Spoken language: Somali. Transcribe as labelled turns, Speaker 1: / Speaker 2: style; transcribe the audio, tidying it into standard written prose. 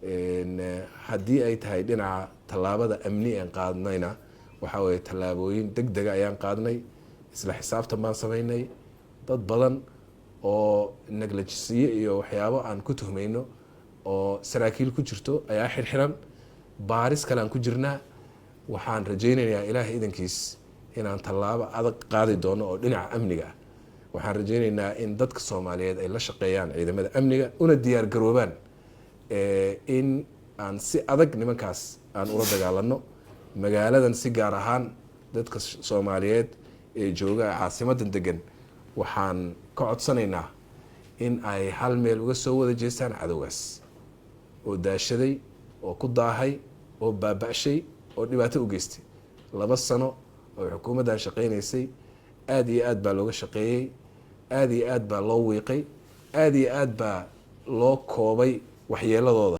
Speaker 1: Haddii ay tahay dhinaca tallaabada amni aan qaadnayna, waxaa weye tallaabooyin deg dega ayaan qaadnay, isla xisaabtan baan samaynay. Dad badan oo negligence-yo iyo waxyaabo aan ku tuhmayno oo saraakiil ku jirto ayaa xirxiran, baaris kale aan ku jirnaa. Waxaan rajaynayaa, Ilaahay idankiis, inaan tallaabo adag qaadi doono oo dhinaca amniga ah. Waxaan rajaynaynaa in dadka Soomaaliyeed ay la shaqeeyaan ciidamada amniga, una diyaar garoobaan in aan si adag nimankaas aan ula dagaalano. Magaaladan si gaar ahaan dadka Soomaaliyeed ee jooga caasimadan degan waxaan ka codsanaynaa in ay hal meel uga soo wada jeestaan cadowgaas oo daashaday oo ku daahay oo baaba'shay oo dhibaato u geystay. 2 sano oo xukuumaddan shaqeynaysay aada iyo aad baa looga shaqeeyey, aada iyo aad baa loo wiiqay, aada iyo aad baa loo koobay waxyeeladooda.